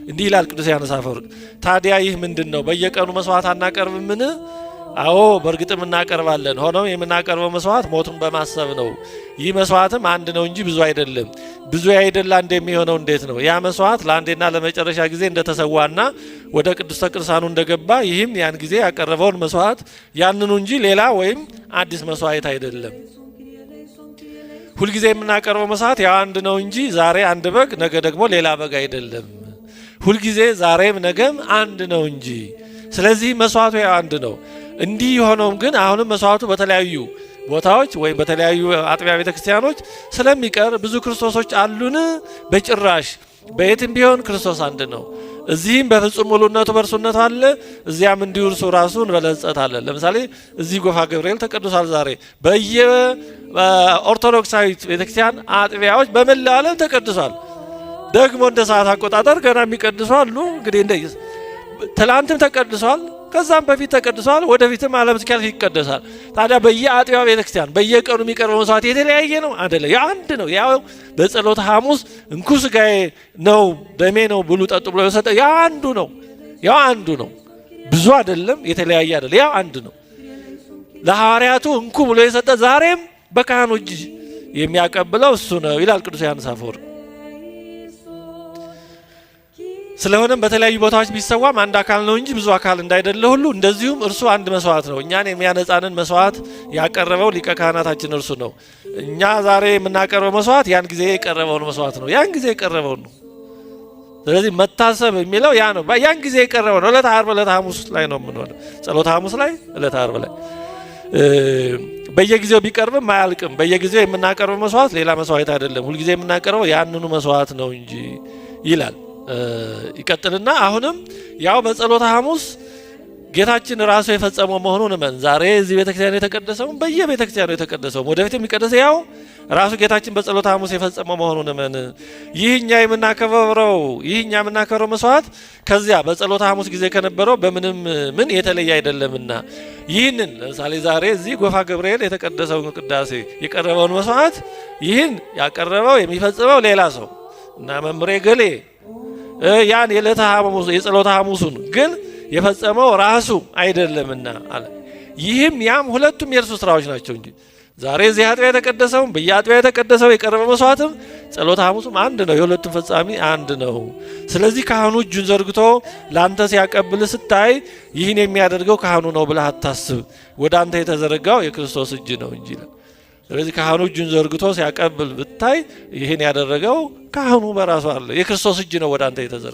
እንዲህ ይላል ቅዱስ ዮሐንስ አፈወርቅ። ታዲያ ይህ ምንድን ነው? በየቀኑ መስዋዕት አናቀርብምን? አዎ በእርግጥም እናቀርባለን። ሆኖም የምናቀርበው መስዋዕት ሞቱን በማሰብ ነው። ይህ መስዋዕትም አንድ ነው እንጂ ብዙ አይደለም። ብዙ ያይደላ እንደሚሆነው እንዴት ነው? ያ መስዋዕት ለአንዴና ለመጨረሻ ጊዜ እንደተሰዋና ወደ ቅድስተ ቅዱሳኑ እንደገባ ይህም ያን ጊዜ ያቀረበውን መስዋዕት ያንኑ እንጂ ሌላ ወይም አዲስ መስዋዕት አይደለም። ሁልጊዜ የምናቀርበው መስዋዕት ያው አንድ ነው እንጂ ዛሬ አንድ በግ ነገ ደግሞ ሌላ በግ አይደለም። ሁልጊዜ ዛሬም ነገም አንድ ነው እንጂ። ስለዚህ መስዋዕቱ ያው አንድ ነው። እንዲህ የሆነውም ግን አሁንም መስዋዕቱ በተለያዩ ቦታዎች ወይም በተለያዩ አጥቢያ ቤተ ክርስቲያኖች ስለሚቀር ብዙ ክርስቶሶች አሉን? በጭራሽ። በየትም ቢሆን ክርስቶስ አንድ ነው። እዚህም በፍጹም ሙሉነቱ በእርሱነቱ አለ፣ እዚያም እንዲሁ እርሱ ራሱን በለጸት አለ። ለምሳሌ እዚህ ጎፋ ገብርኤል ተቀድሷል። ዛሬ በየኦርቶዶክሳዊት ቤተክርስቲያን አጥቢያዎች በመላው ዓለም ተቀድሷል። ደግሞ እንደ ሰዓት አቆጣጠር ገና የሚቀድሱ አሉ። እንግዲህ እንደ ትላንትም ተቀድሷል፣ ከዛም በፊት ተቀድሷል፣ ወደፊትም ዓለም እስኪያልፍ ይቀደሳል። ታዲያ በየአጥቢያው ቤተክርስቲያን በየቀኑ የሚቀርበው መስዋዕት የተለያየ ነው አይደለ? ያ አንድ ነው። ያው በጸሎተ ሐሙስ እንኩ ሥጋዬ ነው ደሜ ነው ብሉ ጠጡ ብሎ የሰጠ ያ አንዱ ነው። ያው አንዱ ነው። ብዙ አይደለም፣ የተለያየ አይደለም። ያው አንድ ነው። ለሐዋርያቱ እንኩ ብሎ የሰጠ ዛሬም በካህኑ እጅ የሚያቀብለው እሱ ነው ይላል ቅዱስ ዮሐንስ አፈወርቅ። ስለሆነም በተለያዩ ቦታዎች ቢሰዋም አንድ አካል ነው እንጂ ብዙ አካል እንዳይደለ ሁሉ እንደዚሁም እርሱ አንድ መስዋዕት ነው። እኛን የሚያነጻንን መስዋዕት ያቀረበው ሊቀ ካህናታችን እርሱ ነው። እኛ ዛሬ የምናቀርበው መስዋዕት ያን ጊዜ የቀረበውን መስዋዕት ነው። ያን ጊዜ የቀረበውን ነው። ስለዚህ መታሰብ የሚለው ያ ነው። ያን ጊዜ የቀረበው ነው። ዕለተ ዓርብ፣ ዕለተ ሐሙስ ላይ ነው የምንሆነው። ጸሎተ ሐሙስ ላይ፣ ዕለተ ዓርብ ላይ በየጊዜው ቢቀርብም አያልቅም። በየጊዜው የምናቀርበው መስዋዕት ሌላ መስዋዕት አይደለም። ሁልጊዜ የምናቀርበው ያንኑ መስዋዕት ነው እንጂ ይላል። ይቀጥልና አሁንም ያው በጸሎተ ሐሙስ ጌታችን ራሱ የፈጸመው መሆኑን እመን። ዛሬ እዚህ ቤተክርስቲያን የተቀደሰው በየቤተክርስቲያኑ የተቀደሰው ወደፊት የሚቀደሰው ያው ራሱ ጌታችን በጸሎተ ሐሙስ የፈጸመው መሆኑን እመን። ይህ እኛ የምናከብረው ይህ እኛ የምናከብረው መስዋዕት ከዚያ በጸሎተ ሐሙስ ጊዜ ከነበረው በምንም ምን የተለየ አይደለምና ይህንን ለምሳሌ ዛሬ እዚህ ጎፋ ገብርኤል የተቀደሰውን ቅዳሴ የቀረበውን መስዋዕት ይህን ያቀረበው የሚፈጽመው ሌላ ሰው እና መምሬ ገሌ ያን የዕለተ ሐሙስ የጸሎተ ሐሙሱን ግን የፈጸመው ራሱ አይደለምና አለ። ይህም ያም ሁለቱም የእርሱ ስራዎች ናቸው እንጂ ዛሬ እዚህ አጥቢያ የተቀደሰውም በየአጥቢያ የተቀደሰው የቀረበ መስዋዕትም ጸሎተ ሐሙሱም አንድ ነው። የሁለቱም ፈጻሚ አንድ ነው። ስለዚህ ካህኑ እጁን ዘርግቶ ለአንተ ሲያቀብል ስታይ ይህን የሚያደርገው ካህኑ ነው ብለህ አታስብ። ወደ አንተ የተዘረጋው የክርስቶስ እጅ ነው እንጂ። ስለዚህ ካህኑ እጁን ዘርግቶ ሲያቀብል ብታይ ይህን ያደረገው ካህኑ በራሱ አለ የክርስቶስ እጅ ነው ወደ አንተ የተዘረጋው።